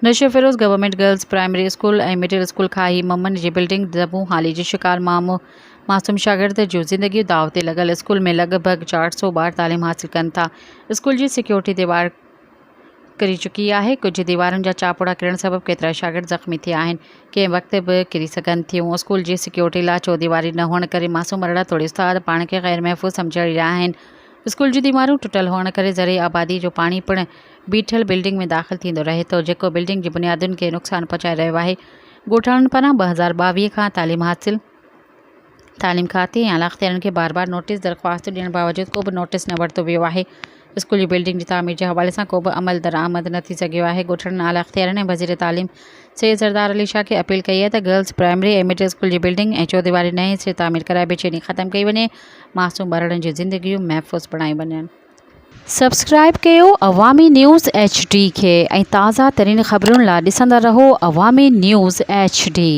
Naushahro Feroze government girls primary school ۽ middle school کاهي ممن جي building زبون حالي جي شڪار معصوم شاگرد جون زندگيون داء تي لڳل اسڪول ۾ لڳ ڀڳ 400 ٻار تعليم حاصل ڪن ٿا اسڪول جي سيڪيورٽي ديوار ڪري چڪي آهي ڪجهه ديوارن جا چاپوڙا ڪرڻ سبب ڪيترا شاگرد زخمي ٿيا آهن ڪنهن وقت به ڪري سگهن ٿيون اسڪول جي سيڪيورٽي لاء چوديواري نه هئڻ ڪري معصوم ٻارڙا توڙي استاد پاڻ کي غير محفوظ سمجهي رهيا آهن اسڪول جون ديوارون ٽٽل هئڻ ڪري زرعي آبادي جو پاڻي پڻ بيٺل بلڊنگ ۾ داخل ٿيندو رهي ٿو جيڪو بلڊنگ جي بنيادن کي نقصان پهچائي رهيو آهي. ڳوٺاڻن پاران 2022 کان تعليم حاصل تعليم کاتي ۽ اعليٰ اختيارين کي بار بار نوٽيس درخواستون ڏيڻ باوجود ڪو به نوٽيس نه ورتو ويو آهي. اسڪول جي بلڊنگ جي تعمير جي حوالي سان ڪو به عمل درآمد نه ٿي سگهيو آهي. ڳوٺاڻن اعليٰ اختيارين ۽ وزير تعليم سيد سردار علي شاهه کي اپيل ڪئي آهي ته گرلز پرائمري ۽ مڊل اسڪول جي بلڊنگ ۽ چوديواري نئين سر تعمير ڪرائي بيچيني ختم ڪئي وڃي معصوم ٻارڙن جون زندگيون محفوظ بڻايون وڃن. سبسڪرائب ڪيو عوامي نيوز ايڇ ڊي کي ۽ تازه ترين خبرن لا ڏسندا رهو عوامي نيوز ايڇ ڊي.